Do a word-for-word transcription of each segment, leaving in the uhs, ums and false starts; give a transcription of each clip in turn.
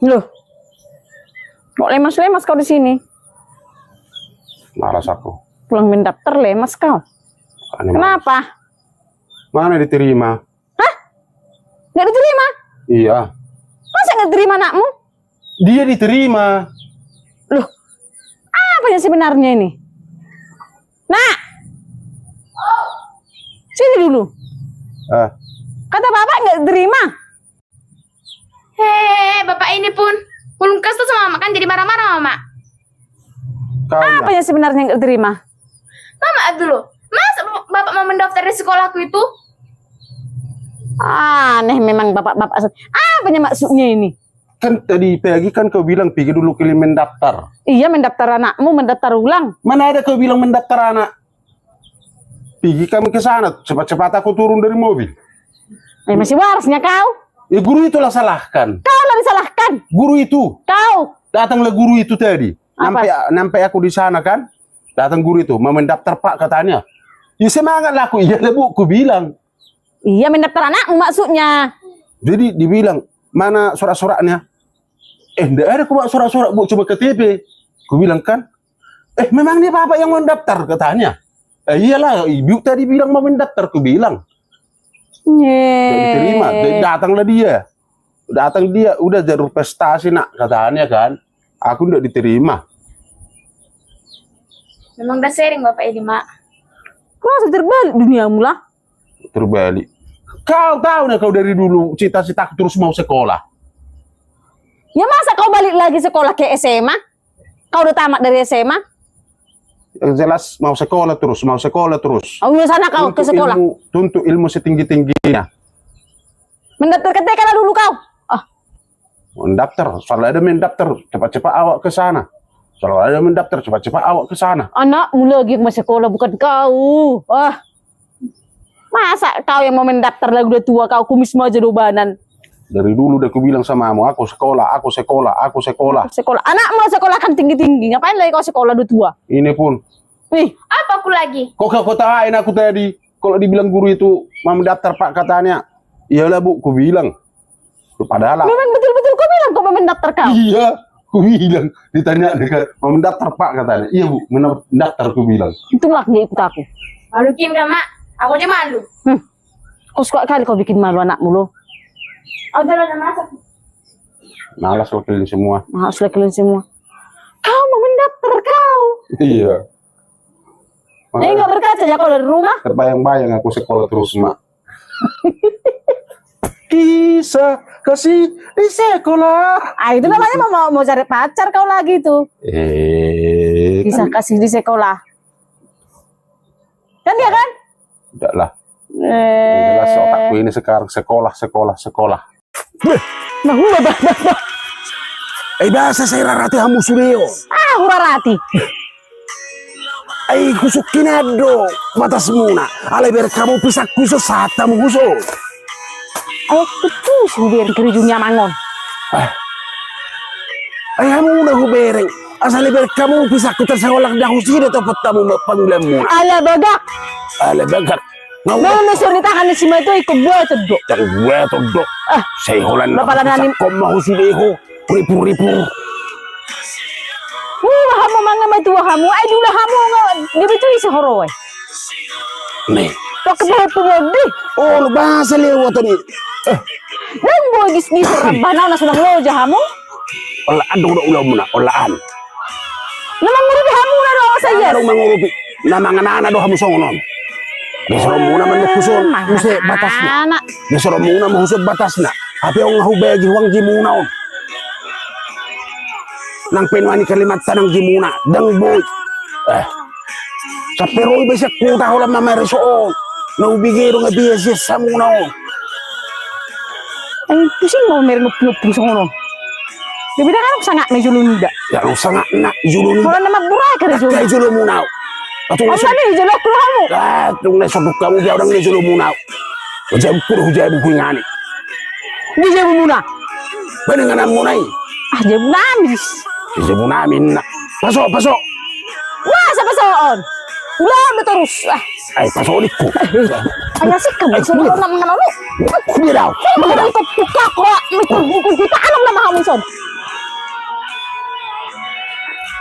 Loh. Kok lemas-lemas kau di sini? Malas aku. Pulang mendaftar lemas kau. Makanya malas. Kenapa? Mana diterima? Hah? Nggak diterima? Iya. Masa nggak diterima anakmu? Dia diterima. Loh, apa yang sebenarnya ini? Nak! Sini dulu. Ah. Kata bapak nggak diterima. Hei, bapak ini pun. Belum kasih tau sama mama kan jadi marah-marah mama. Kau apa yang sebenarnya nggak diterima? Mama dulu. Masa bapak mau mendaftar di sekolahku itu? Aneh memang bapak-bapak. Apa maksudnya ini? Kan tadi pagi kan kau bilang pigi dulu keliling mendaftar. Iya, mendaftar anakmu, mendaftar ulang. Mana ada kau bilang mendaftar anak? Pigi kami ke sana, cepat-cepat aku turun dari mobil. Eh, masih warasnya kau. Ya, guru itu lah salahkan. Kau lah disalahkan. Guru itu. Kau. Datanglah guru itu tadi. Apa? Nampai, nampai aku di sana kan. Datang guru itu, "Mau mendaftar, Pak," katanya. Ya, semangat lah aku. "Iya lah, Bu," ku bilang. Iya, mendaftar anakmu maksudnya. Jadi dibilang, "Mana surat-suratnya?" "Eh, ndak ada ku bawa surat-surat, Bu, cuma K T P," ku bilang kan. "Eh, memangnya bapak yang mau daftar?" katanya. "Eh, iyalah, ibu tadi bilang mau mendaftar," ku bilang. Nggak diterima. Da-, datanglah dia. Datang dia, "Udah jalur prestasi, Nak," katanya kan. Aku ndak diterima. Memang udah sering bapak ini, Mak. Kok langsung terbalik duniamu lah? Terbalik. Kau tahu nih, kau dari dulu cita-citaku terus mau sekolah. Ya masa kau balik lagi sekolah ke S M A? Kau udah tamat dari S M A? Yang jelas mau sekolah terus, mau sekolah terus. Oh, iya, sana kau ke sekolah. Tuntut ilmu, tuntut ilmu setinggi-tingginya. Mendaftar ke T K lah dulu kau. Ah. Mendaftar, selalu ada mendaftar, cepat-cepat awak ke sana. Selalu ada mendaftar, cepat-cepat awak ke sana. Anakmu lagi yang mau sekolah, bukan kau. Wah. Masa kau yang mau mendaftar lagi udah tua, kau kumis mau aja dobanan. Dari dulu udah kubilang sama kamu, aku sekolah, aku sekolah, aku sekolah. Sekolah. Anakmu sekolah kan tinggi-tinggi, ngapain lagi kau sekolah udah tua? Ini pun. Ih. Apa aku lagi? Kok kau ketawain aku tadi? Kalau dibilang guru itu, "Mau mendaftar, Pak," katanya. "Iyalah, Bu," kubilang. Padahal memang betul-betul kau bilang kau mau mendaftar kau? Iya, ku bilang. Ditanya dia kan, "Mau mendaftar, Pak?" katanya. "Iya, Bu, mendaftar," ku bilang. Untung lak dia ikut aku. Malu Kim dah, Mak. Aku aja malu. Hmm. Kau suka kali kau bikin malu anakmu lo. Oh, udah, udah masak. Malas lo kalian semua. Malas lo kalian semua. Kau mau mendaftar kau? Iya. Eh, nggak berkaca ya kau dari rumah? Terbayang-bayang aku sekolah terus, Mak. Kisah kasih di sekolah. Ah, itu namanya mau, mau, mau cari pacar kau lagi tuh. Eh, kisah kasih di sekolah. Kan dia kan? Tidak lah. Eh. Jelas otakku ini sekarang sekolah, sekolah, sekolah. Beh. Nah, hula, bah, bah, bah. Eh, biasa saya rarati hamu sude on. Ah, hurarati. Ai husungkun do batasmuna. Alai bereng hamu pisangku ison sahat hamu huson. Ai tutu hubereng kerejung ni amang on. Eh. Ai hamuna hubereng. Asal ibereng hamu pisangku tersekolah dah husida topot hamu ma-, panggulanmuna. Ala bagak. Ala bagak. Nau. Nau na sori tangan ni si matua ikut buat do. Ikut buat do. Ah. Sai holan na. Bapak lanani. Kom ma husude ho. Ripur-ripur. Mula hamu mangan matua hamu, ai diula hamu nga, dia betul isi horo ai. Ne. Pakai bawa pemodi. Oh, lu bahasa lewat tadi. Eh. Dan boy gis-gis rabah nau na sudah loja hamu. Olaan do ulamuna, olaan. Na mangurupi hamu na do asa iya. Adong mangurupi. Na mangan anak do hamu songon on. Dia suruh muna manuk huson, use batasna. Dia suruh muna ma huson batasna. Hape on nga hubege huang jimuna on. Nang pe nuaeng i Kalimantan nang jimuna, dang boi. Eh. Sampe ro iba sian kota holan mamere so on. Na hubege do nga biasa sian hamuna on. Ai pusing mau mere noppi-noppi songon on. Dia bilang kan sangap na jolo nida. Ya, lu sangap na jolo nida. Holan na mabura kare jolo. Kare jolo muna. Atung na jolo aku hamu. Atung na sodok hamu dia orang na jolo muna. Jabu kuda jabu kuingani. Dia jabu muna. Bani ngana muna i. Ah, jabu nami. Jabu nami na. Paso, paso. Wah, siapa soon? Ulang terus. Ah. Ai, paso dikku. Ai, asik kan. Ai, so kuda. Orang mana lu? Kuda dau. Kuda dau. Ikut buka kok. Ikut buku kita anak nama kamu son.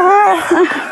Ah.